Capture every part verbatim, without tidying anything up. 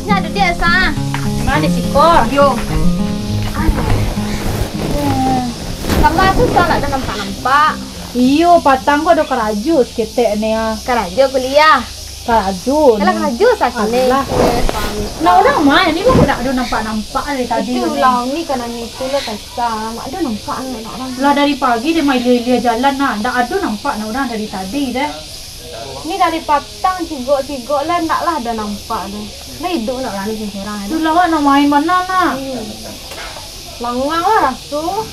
Nyak duduak, Sa. Ma di siko? Yo. Aduh. Hmm. Kama tu, Sa, ndak ado nampak-nampak. Iyo, patang ko ado karajo saketek ne, ah. Karajo kuliah. Karajo. Alah, ni. Karajo saketek. Alah. Nak urang ma, ni ko ndak ado nampak-nampak dari tadi. Itulah, ni kan itu lah. Sa, mak ado nampak anak urang. Lah dari pagi deh mailia-ilia jalan nah, ndak ado nampak anak urang dari tadi deh. Ni dari patang cigok-cigok lah, ndak lah ado nampak tu. Lah iduik anak urang ni surang-surang tu. Tu lah awak nak main ma nak? Hmm. Langang lah raso.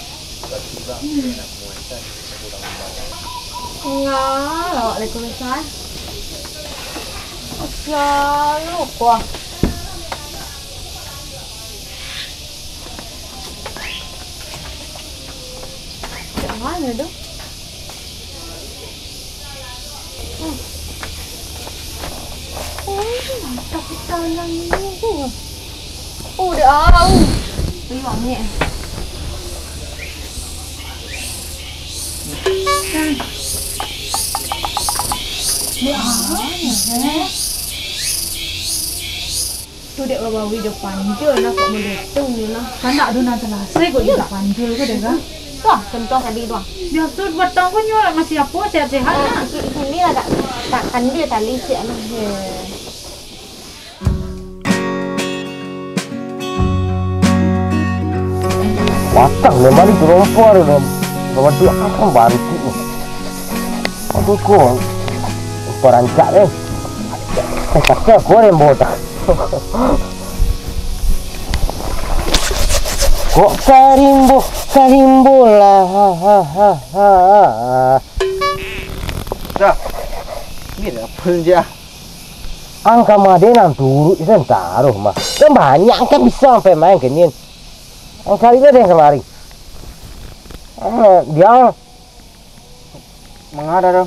Hmm. Ngah lah awak dari kuliah. Asal lupa. Cak mano tu? Hmm. Oh, mantap kita yang ini. Oh, dah au. Ui, wangi. Ui, wangi, eh. Tu dek babawi jo panjul lah, kok meletung ni lah. Kan ndak ado nan salasai kok. Iyo. Dek panjul ko dek, kan? Tuh, contoh tadi tuh. Biaso batang ko nyo masih apo, sehat-sehat. Eh, nak? Di sini lah, tak, tak kandil tali siak lah. Ye. Batang memang itu rompo ada dalam, dalam dua kakang bantik ni. Aduh, ko parancak ni. Eh, kata ko yang botak. Kok karimbo, karimbo lah, ha, ha, ha, ha. Dah. Ni dah pun je. Ang ka ma den nan turuik santaro mah. Kan banyak kan bisa sampai main ke nin. Ang cari lah den kamari. Ah, dia. Manga dah tu?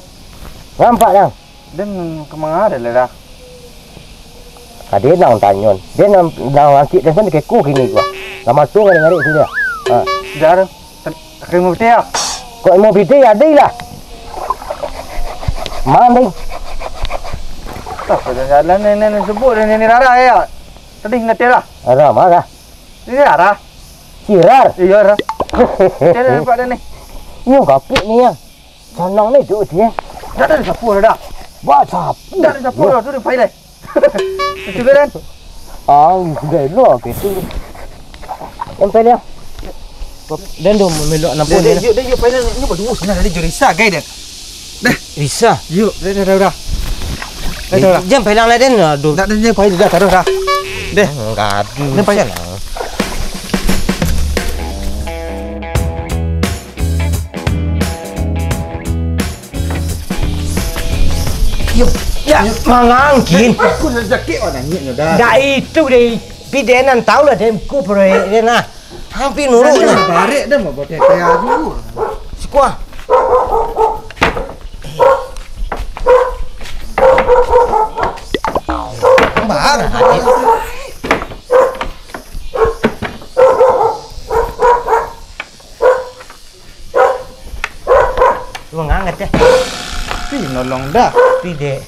Nampak dang? Den ka manga dah lah dah. Ka den nan tanyo. Den nan, nan angkik den pun keko kini gua. Lama tu ngari-ngari tu dia. Ha. Dah tu. Ka ilmu pitih ah? Kok ilmu pitih, ado lah. Mandi. Tak pada jalan ni, ni, ni sebut ni, ni Rara ya. Tadi ngatih lah. Rara marah. Ini Rara. Sirar. Iya, Rara. Dia dah nampak dah ni. Nyo kapik ni ya. Sanang ni duduk dia. Dah, dah, dah, sapu dah, dah. Buat sapu. Dah, dah, sapu dah. Tu dia pai dah. Itu kan? Ah, sudah elok ke tu. Sampai dia. Dan dah memelok nampak dia. Dia, dia, dia, dia, pai dah. Ni berdua sana tadi jurisa, gai dah. Dah. Risa. Yuk, dah, dah, dah, dah. Dah, dah, dah. Jangan pelang lah, Den. Aduh. Dah, dah, dah, pai dah, taruh dah. Dah. Enggak, aduh. Dah, pai. Sial lah. Yo, ya, mangangkin. Aku nak sakit awak nangis ni dah. Dah itu deh, pi den nan tahu lah den ku proyek den lah. Hampir nurut lah. Barek dah mau buat teh tu. Sikuah. Barang adik. Mangangat deh. Pi nolong dah. Pi dek.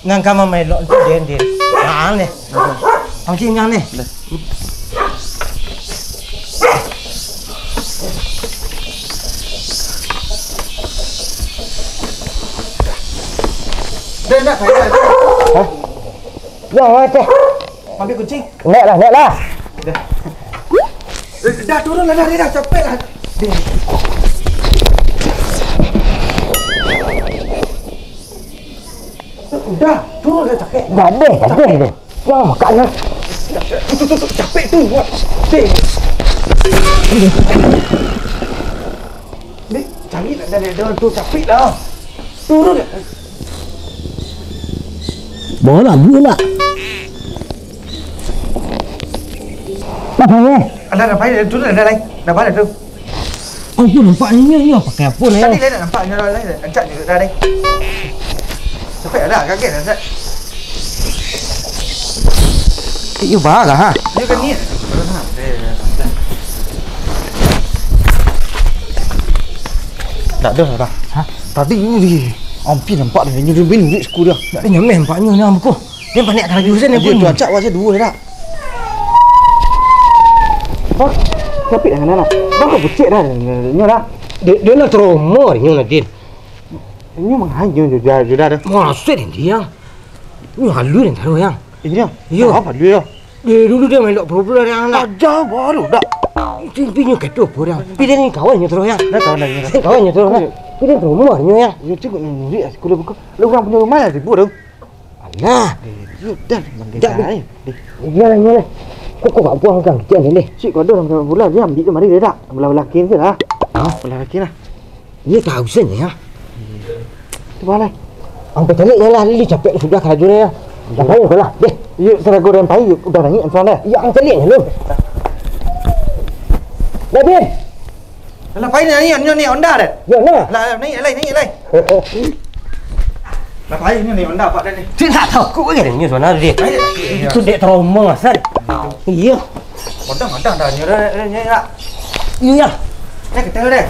Nan ka mamelok tu den, den. Nah, aneh. Apa? Anjing yang aneh. Dah. Dah, dah, dah, dah. Hah? Yang mana teh? Ambil kunci. Naik lah, naik lah. Dah. Eh, dah, turun lah, dah, dah, dah, capek lah. Deh. Dah, turun lah, capek. Dah, deh, dah, deh, deh. Wah, makan lah. Dah, dah, tu, tu, tu, tu, capek tu. Wah, deh. Dah, dah, dah, tu capek dah. Turun dah. Bawa lah, bawa lah. Apa ni? Alah, dah payah dah, turun dah, dah, dah. Dah payah dah tu. Oh, tu nampak ni, ni, ni pakai apa ni? Tadi dah nampak ni, dah, dah, dah. Ancak ni dah, dah. Sampai dah, kaget dah, Zat. Eh, you bah lah, ha? You kan ni? Tak ada lah. Ha? Tadi ni, Ampi nampak dah, ni dia main duit sekolah. Tak ada nyameh nampaknya ni, Ampi. Dia panik akan laju, Zat, ni. Dia pun tu acak, wajah dua dah. Hah? Siapa yang nak? Bang, kau bucik dah, ni dah. Dia, dia nak trauma, dia nak, Din. Inyo mangayo juda, juda tu. Maksud inyo, inyo halu den taruih, Yang. Iyo. Iyo. Apa dia? Dia dulu dia main dok pura-pura, Yang, nak. Aja baru dak. Itu inyo ketu pura. Tapi dia ni kawan nyo taruih, Yang. Dah kawan dah, Yang. Dia kawan nyo taruih, nak. Tapi dia rumah nyo, Yang. Yo, cik, nak nyuri lah sekolah buka. Lah, urang punyo rumah lah ribut tu. Alah. Eh, yo, dah, manggil dah, eh. Iyolah, iyolah. Kok, kok, kok, kok, kok, kok, deh. Cik, kau ada orang bola, dia ambil tu, mari dia dak. Bola-bola kiri je lah. Hah? Bola kiri lah. Iyo, tahu sajo, ya. Tu balai. Angkau caliak nyo lah, Lili, capek sudah karajo nyo, ya. Dah pai ko lah, deh. Iyo, sarago den pai, udah naiak, tuan, deh. Iyo, angkau caliak nyo lu. Dah, Din. Lah, pai naiak, nyo naiak Honda, deh. Yo, nah. Lah, lah, naiak, lai, naiak, lai. Lah, pai nyo naiak Honda, Pak, deh, ni. Cik, tak tahu, kok, kan, nyo, tuan, deh. Pai, iyo. Itu dek trauma, San. Iyo. Modang, modang dah, nyo dah, nyo dah. Iyo, ya. Dah, kita dah.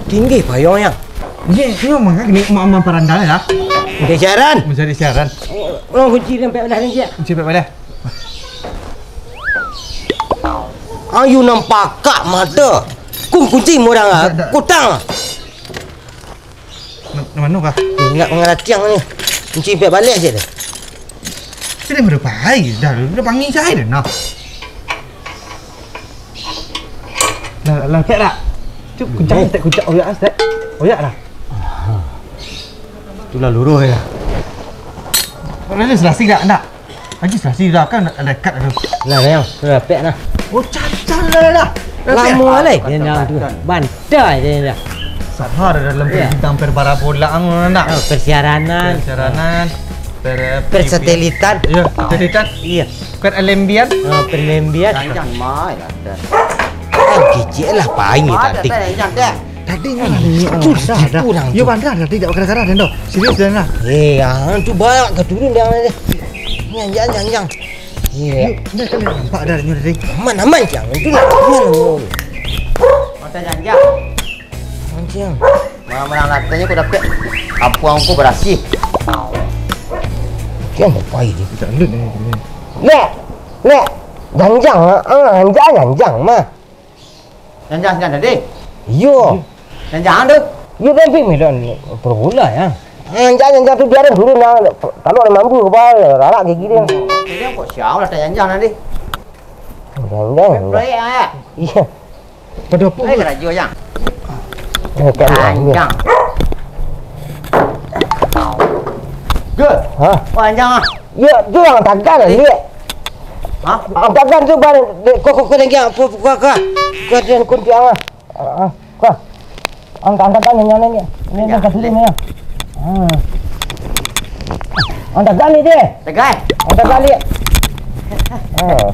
Tinggi payung, ya. Ye, sini mah, ni mah, mah parandal lah. Mencari siaran. Mencari siaran. Oh, kunci sampai dah ni, Cik. Kunci sampai dah. Ayu nampak mata. Kun kunci murang ah. Dah, dah. Kutang. Na-, na mano kah? Indak mangaratiang ni. Kunci pihak baleh je tu. Sudah baru pai, dah, dah panggil cahai dah, nah. Dah, lah, pek dah. Cuk, kucak, eh, tak kucak, oyak, ah, tak. Oyak dah. Itulah luruh ya. Mana ni selasi tak? Ndak? Lagi selasi dah kan ada dekat tu. Lah, yang, tu dah pek dah. Oh, cacar lah dah. Lamo lah, dia dah tu. Bantai dia dah. Sabar dalam bidang perparabolaan, nak. Oh, persiaranan. Persiaranan. Per-, persatelitan. Iya, satelit. Iya. Per-L M B-an. Oh, per-L M B-an. Jangan mai lah, dah. Kan kecil lah, pai tadi. Tadi ni, dah, dah. Yo, bandar tadi tak gara-gara dan tu. Serius dah, nah. Eh, ah, tu banyak ke turun dah, dah. Nyang, nyang, nyang, nyang. Iya. Dah kali nampak dah nyo tadi. Aman, aman, Cang. Itu nak aman. Mata janjang. Anjing. Malam-malam latihnya aku dapat. Kampung aku berhasil. Kian apa ini? Tidak lut ni. Lek, lek. Janjang, ah, ah, janjang, janjang mah. Janjang, janjang tadi. Iyo. Janjang tu. Iyo, tapi medan pergula ya. Ah, janjang, janjang tu biarin dulu nah. Kalau ada mampu kepala, rarak gigi dia. Jadi kok sial lah janjang tadi. Janjang. Proyek ah. Iya. Pada apa? Eh, karajo, Jang. Eh, tak ada. Anjang. Good. Hah? Oh, anjang ah. Ya, tu yang tagan, eh. Lihat. Hah? Ang tagan tu, Bang. Dek, kau, kau, kau, lagi apa? Kau, kau, kau. Kau, dia kuntiang ah. Ah, ah. Kau. Angkat, angkat tangan, tangan ni. Ini, ini, angkat dulu ni. Ah. Angkat kali dia. Tegal. Angkat kali. Ah.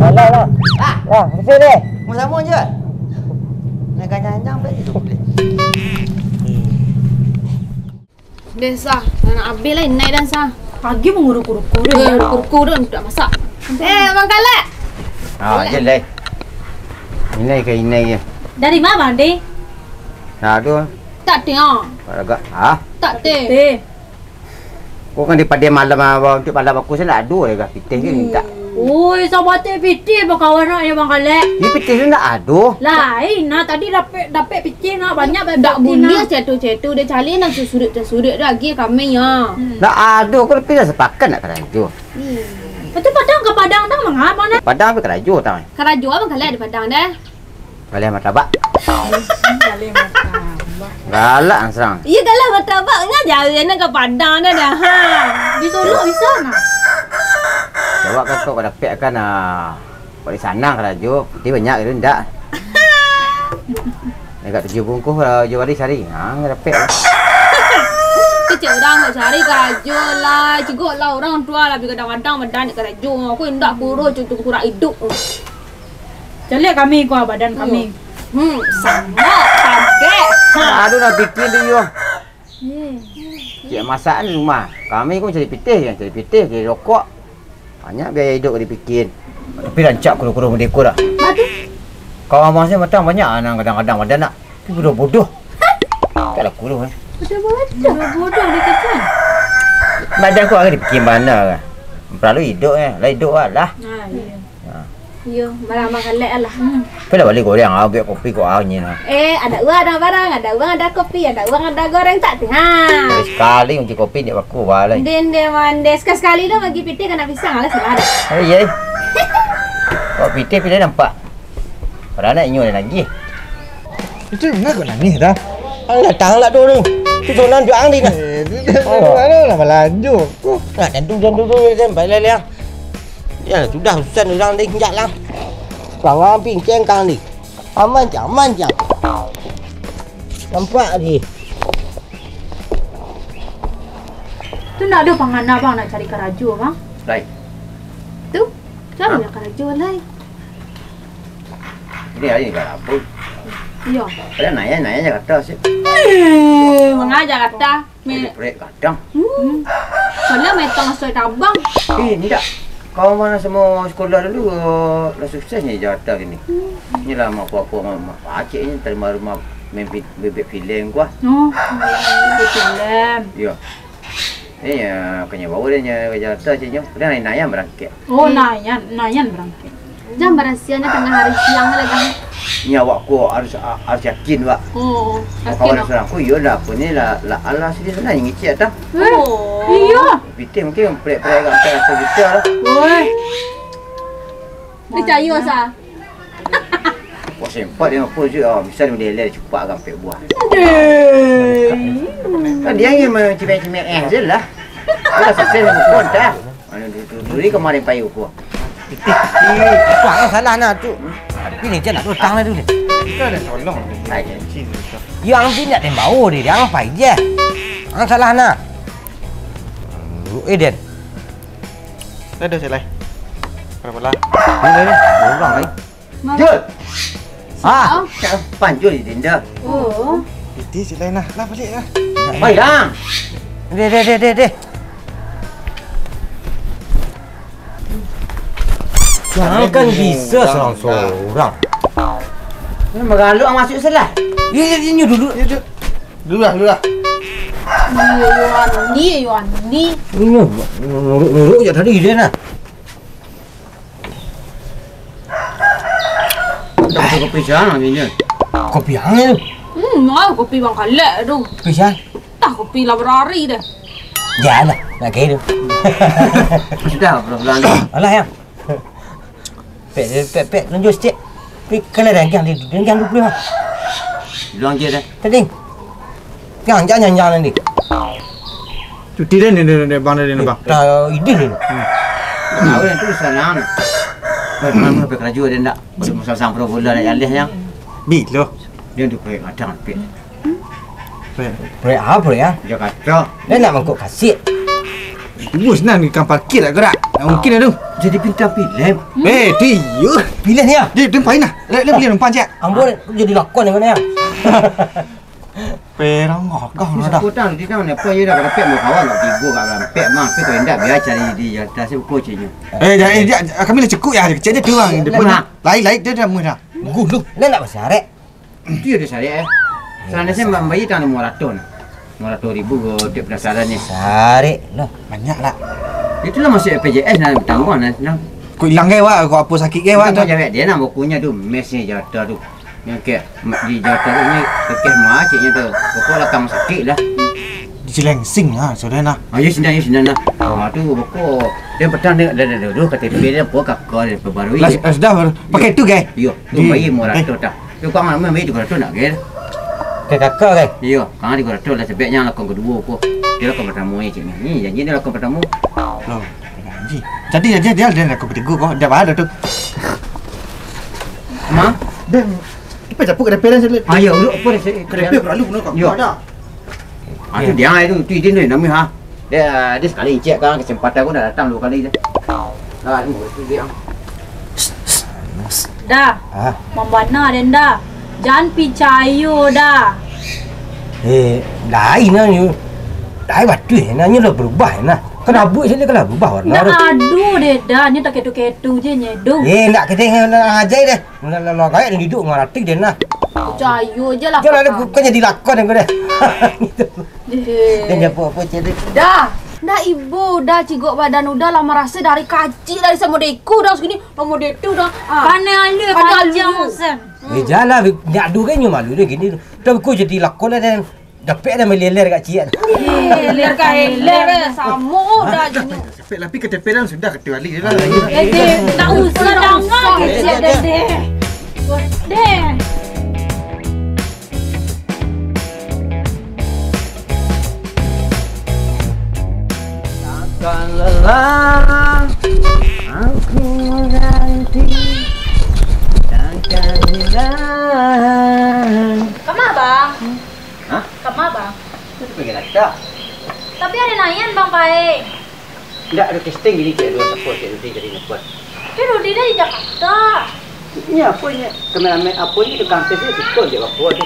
Alah, lah. Ah. Lah, di sini. Mau sama je. Nak kanyang-kanyang, baik tu boleh. Deh, Sa. Nak abih lah inai dan, Sa. Pagi manguruk-uruk deh. Uruk-uruk deh, nak masak. Eh, Bang Kalek. Ah, je lah. Inai ka inai je. Dari ma, Bang, deh? Nah, tu. Tak teh, ah. Agak, ah? Tak teh. Teh. Kau kan di padiam malam, ah, untuk malam aku, saya nak ado je kah? Pitih je minta. Oi, sabateh pitih bakawan nak je, Bang Kalek. Ni pitih tu ndak ado. Lain nah, tadi dapek, dapek pitih nak banyak, bebek dak buliah, cetu-cetu dia cari nak susurik-susurik dia lagi kami ya. Ndak ado, kau tapi dah sepakat nak karajo. Hmm. Itu Padang ke Padang dah mangapa nak? Padang tapi karajo tang. Karajo Bang Kalek di Padang deh. Kalek martabak. Galak ang serang. Iyo, galak martabak. Nga jari anak ka Padang dah, dah. Ha. Di Solo bisa nah. Jawab kan kau ka dapek kan, ah. Kok di sana karajo, putih banyak gitu, ndak? Agak tujuh bungkuh lah, tujuh hari sehari. Ha, nggak dapek. Kecil orang nak cari karajo lah. Cigok lah orang tua lah, bi kadang-kadang badan nak karajo. Aku indak kurus, cucung kurang hidup. Caliak kami, kuah badan kami. Hmm, sama, pakai. Aduh, nak bikin tu, yo. Cik masakan di rumah. Kami pun cari pitih, cari pitih, cari rokok. Banyak biaya hidup ka dipikia. Tapi rancak kuro-kuro merdeka dah. Batua. Kawan abang saya matang banyak, ah, nan kadang-kadang badan nak. Tapi bodoh-bodoh. Taklah kuro, eh. Bodoh-bodoh. Bodoh-bodoh dia kecil. Badan ku agak dipikia bana lah. Perlu hidup, eh. Lah hidup lah. Ah, iya. Ha. Iyo, malah abang kalek lah. Hmm. Tapi lah bali goreng, ah, buek kopi kok, ah, nyin, ah. Eh, ada uang ada barang, ada uang ada kopi, ada uang ada goreng, tak ti, ha. Sekali kunci kopi, ndak baku, balai. Ndeh, ndeh, mandeh. Sekali-sekali tu bagi pitih kena pisang, alah, salah dah. Oh, iya. Kok pitih pilih nampak. Padahal nak inyo dah nagih. Itu manga kok nangih dah? Ang datang lah tu, tu. Tu Jonan juang di nah. Eh, tu, tu, Oh. tu, tu, lah balanjo. Nak tentu, tentu, tu, kan, baik lah, liang. Ya, sudah, urusan urang deh, injak lah. Kurang api, cengkang deh. Aman je, aman je. Nampak deh. Tu ndak ado pangana, bang, nak cari karajo, bang? Lai. Tu, cari Hah? lah karajo, lai. Ini hari ni kan apa? Iyo. Padahal naya, naya Jakarta sih. Eh, manga Jakarta. Jadi proyek gadang. Hmm. Padahal metong asoi tabang. Eh, indak. Kawan mana semua sekolah dulu, eh, lah sukses ni Jakarta kini. Hmm. Inilah mak puak-puak, mak, mak pacik ni, terima rumah main fi-, bebek filem kuah. Oh, bebek filem. Iya. Ni, ah, kanya bawa dia nya ka Jakarta cik nyo. Dah nayan barangkek. Oh, Hmm. nayan, nayan barangkek. Jan barasiah nyo tangah hari siang lah, Bang. Ni awak ko harus, harus yakin, Wak. Oh, yakin, Kawan Wak. Surang ko, iyo lah, apa ni lah, lah, alah sini sana yang ngicik dah. Oh. Iyo. Pitih mungkin prek-prek agak rasa kita lah. Woi. Percaya sa. Wah, sempat dia apa je, ah, bisa dia model cepat agak pek buah. Deh. Kan dia ingin mencimik-cimik eh je lah. Dia dah sukses dia pun dah. Mana dulu, dulu, dulu ni kemarin payu ko. Pitih, pitih. Itu ang salah nah tu. Tapi ni je nak utang lah tu ni. Kita ada tolong. Hai. Yang ti nak tembau dia, dia ang pai je. Ang salah nah. Eh, Den. Dah ada selai. Berapa lah? Ini ni, orang lain. Jul! Ah! Oh. Kapan Jul di tenda? Oh. Iti si lain lah. Lah, balik lah. Pai, Lang! Deh, deh, deh, deh, deh. Jangan kan bisa seorang-seorang. Ni magaluk masuk salah. Ya, ya, ya, dulu. Ya, Jul. Dulu lah, dulu lah. Iyo, yo, Andi, yo, Andi. Ini, nuruk-nuruk je tadi dia nah. Kopi siang lagi ni. Kopi ang tu. Hmm, mau kopi bang kalek tu. Kopi siang. Dah kopi lah berari dah. Janganlah, nak kaya tu. Sudah, bro, bro. Alah, yang. Pek, pek, pek, tunjuk sikit. Pek, kalau dagang dia, dagang dua puluh lah. Bilang je dah. Tadi. Yang, jangan, jangan, jangan nanti. Cuti dia ni, dia, dia, bang, dia, dia, bang. Tak, ide dia. Hmm. Tahu yang tu sana. Mana pergi kerja dia ndak? Baru masang-masang perabola nak jaleh yang. Bilo. Dia tu proyek macam apa? Proyek. Proyek apa ya? Jakarta. Dia nak mangkuk kasih. Bus nak ikan parkir tak gerak. Tak mungkin lah tu. Jadi bintang filem. Eh, dia. Pilih ni ah. Dia, dia pain lah. Dia, dia pilih numpang cak. Ambon jadi lakon yang mana ya? Perang gagah lah dah. Aku tahu, dia tahu apa je dah kena pek mau kawan nak tiba kat dalam pek mah. Tapi kalau indak, biar cari di atas tu, coach je. Eh, dah, eh, dia, kami dah cukup ya, kecil dia tu bang. Dia pun dah. Lain, lain, dia dah murah. Gulung, dia nak masih arek. Itu ya dia sarik eh. Sana saya membayar tang lima ratus nah. Lima ratus ribu ko, dia penasaran ni. Sarik lah. Banyak lah. Itulah masuk B P J S nah, bertambah nah, nah. Kok hilang ke, Wak? Kok apa sakit ke, Wak? Kita mau jawab dia nah, bukunya tu, mes ni Jakarta tu. Yang kayak ma-, di Jakarta tu ni, kayak macetnya tu. Pokok lah kamu sakit lah. Di Cilengsi lah, sudah nah. Ah, ya, sini, ya, sini nah. Ah, tu pokok. Dia petang dia, dia, dia, dia, dia, K T P dia, pokok kakak dia perbarui. Lah, dia. Eh, sudah, baru. Pakai tu, ke? Yo, tu Di-, bayi mau eh. Ratus dah. Tu kang lamo ambil tigo ratuih nak, Gel? Ka kakak, Gel? Iyo, kang tigo ratuih lah, sabab nyo lakon kaduo ko. Iyo lakon partamo, eh, cik ni. Ni, janji ni lakon partamo. Loh, janji. Jadi, jadi, dia, dia lakon katigo ko. Dia baru tu. Ma? Dia, kita capuk ka dapur dah, Gel. Ah, iyo, urut apa dah, Gel? Ka dapur lalu, no, kau. Iyo. Ada. Ah, tu dia itu, tu izin tu, namo, ha. Dia, dia sakali incek kan, kesempatan ko nak datang duo kali dah. Dah, ni murid tu dia. Dah. Ah. Mambana den dah. Jan picayo dah. Eh, lain lah nyo. Lain batua, eh, nanyo lah berubah, eh, nah. Kan abuik sajo lah berubah warna Dah tu. Aduh deh dah, nyo tak ketu-ketu je nyeduh. Eh, ndak kedeng, nak ajai deh. Lah, lah, lah, gaek duduak ngarati den lah. Picayo je lah, Jan, ada Kakak. Bukan jadi lakon yang ko deh. Gitu. Eh. Jan japuik apo, Cik, deh? Dah. Dah, Ibu, dah cigok badan udah lah marasa dari kacik, dari samo deku dah segini, samo deku dah. Ah. Pandai alu, Pandai panjang alu. Sen. Eh, jan lah, nyak duo kan nyo malu deh gini. Dah ko jadi lakon lah den. Dapek dah meleler kat ciek tu. Eh, leler ka leler, eh. Samo dah gini. Dapek lah, pi K T P dah sudah, K T P balik je lah. Eh, deh, tak usah danga kecek deh, deh. Deh. Takkan lelah aku menanti, takkan hilang. Kama, Bang? Hah? Kama, Bang? Tu pergi lacak. Tapi ado naian, Bang, pai. Ndak ado casting gini, cek dulu, siapo, cek Rudi jadi ngebuat. Tapi Rudi dah di Jakarta. Ini apo ini? Kameramen apo ini, tukang tes ini, suko je apo tu.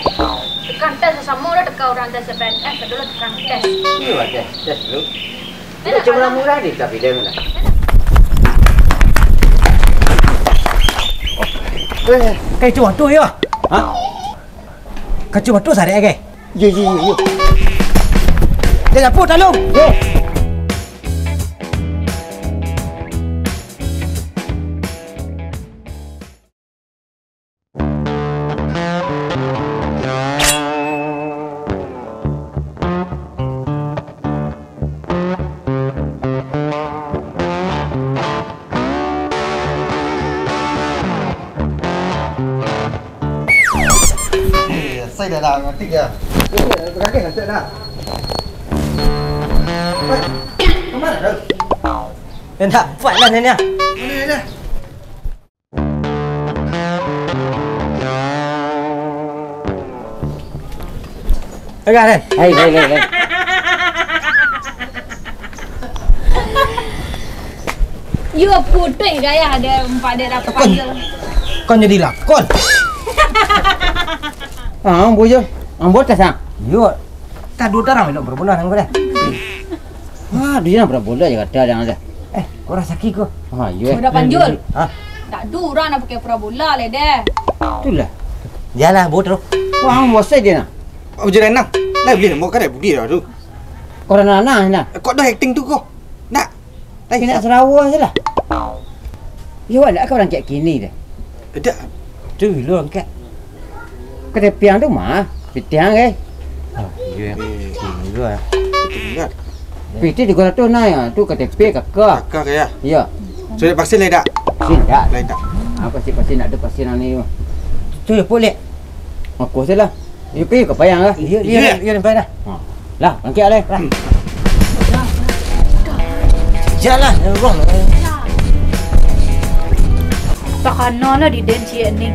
Tukang tes samo lah, tukang urang tes C P N S, ado lah tukang tes. Iyo, tes, tes dulu. Enak, cuma murah deh, tapi dia mana? Eh, kayak cuma tu ya? Hah? Kacu batu sarek, eh? Yo, yo, yo, yo. Dia dapur, talung. Yo. Eh, asai dah lah, mati dah. Eh, beragih lah, cak dah. Hei, kemana dah? Dah nampak lah, Nyonya. Mana dah? Agak, Ren. Hai, hai, hai, hai. Yo putuih gaya ada empat dia dapat Kon, panggil. Kon jadi lakon. Ah, ambo yo. Ambo tes, ah. Yo. Tadu tarang elok berbola nang ko deh. Ah, dia nak berbola je kata dia ada. Eh, kau rasaki ko. Ah, yo. Udah panjul. Hah? Tak ada orang nak pakai parabola leh deh. Itulah. Jalan, bot, tu. Wah, bosan dia nak. Apa jadi nak? Lah, boleh nak buat kadai budi lah tu. Kau dah nanah, nah. Kau dah acting tu kau. Nak. Tapi nak serawa je lah. Yo, awak nak kau angkat kini deh. Tidak. Tu lu angkat. Kau tepiang tu mah. Pitiang, eh. Ah, iya. Eh. Tinggal. Tinggal. Piti tiga ratus nah, ya. Tu K T P kakak. Kakak ya? Iya. Sudah vaksin lah tak? Vaksin tak? Lah tak. Ah, pasti, pasti nak ada vaksin ni. Tu ya, boleh. Aku salah. Iyo, pi ka payang lah. Iyo, iyo, iyo, lampai dah. Ha. Lah, bangkit lah. Jalan, ya Allah. Takana lah di den ciek ni.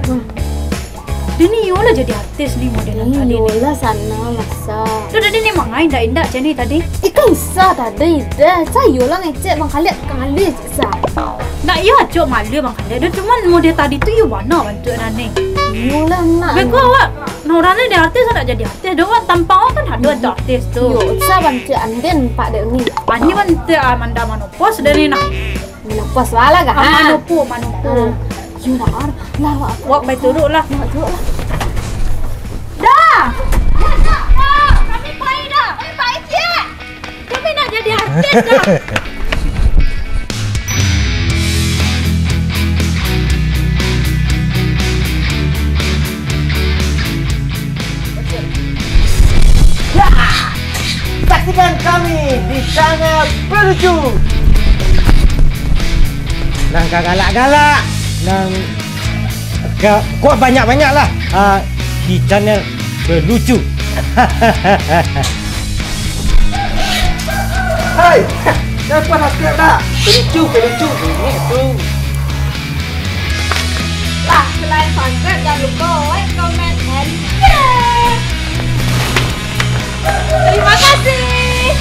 Dia ni iyolah jadi artis ni model tadi ni. Iyolah sana masa. Tu tadi ni mangai indak-indak cak ni tadi. Ikan sa tadi deh. Sayolah ngecek Bang Khalid kali cek sa. Nak iyo acok malu Bang Khalid. Dia cuman model tadi tu iyo bana bantuak dah ni. Iyolah nak. Beko awak Nah, urang ni dek artis, ndak jadi artis doh, kan tampang awak kan ado tu artis tu. Yo, sa bantuak Andin pak dek ni. Ani bantuak Amanda manopos dari nah. Manopos wala kah? Ah, manopo, manopo. Ah. Yo, nak ar, lah, wak. Wak baik turuk lah. Wak turuk lah. Dah. Kami pai dah. Kami pai ciek. Kami nak jadi artis dah. Ya! Saksikan kami di Tangah Pelucu. Nang ka galak-galak, nang Ka-, kuak banyak-banyak lah, ah, di channel Pelucu. Hai, dah lupa subscribe dah. Pelucu, Pelucu, bingik tu. Lah, selain subscribe, jangan lupa like, comment, and share. Terima kasih.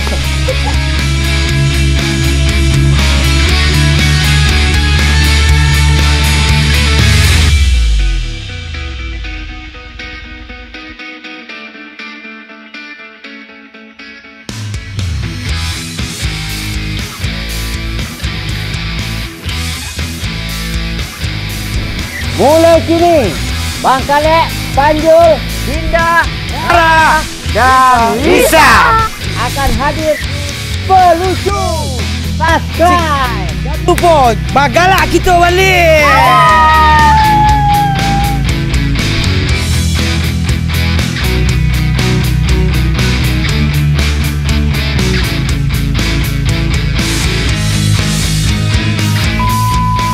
Mulai kini, Bangkalek, Panjul, Dinda, Dara, dan Lisa akan hadir di Pelucu. Subscribe. Jangan lupa, bagalak kito baliak.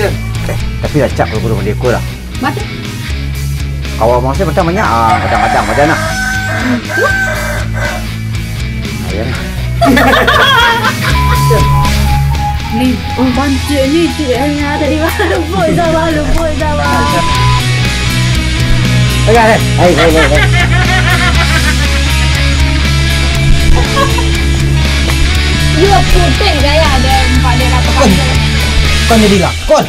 Eh, tapi acak kalau kurang mandi aku lah. Mati. Kawan masa macam banyak, ah, kadang-kadang macam nak. Ayam. Ni, oh, pancik ni, cik, yang tadi malam. Luput sama, luput sama. Hai, hai, hai, hai. Dua putih gaya ada empat dia kata. Kon, kon jadi lakon.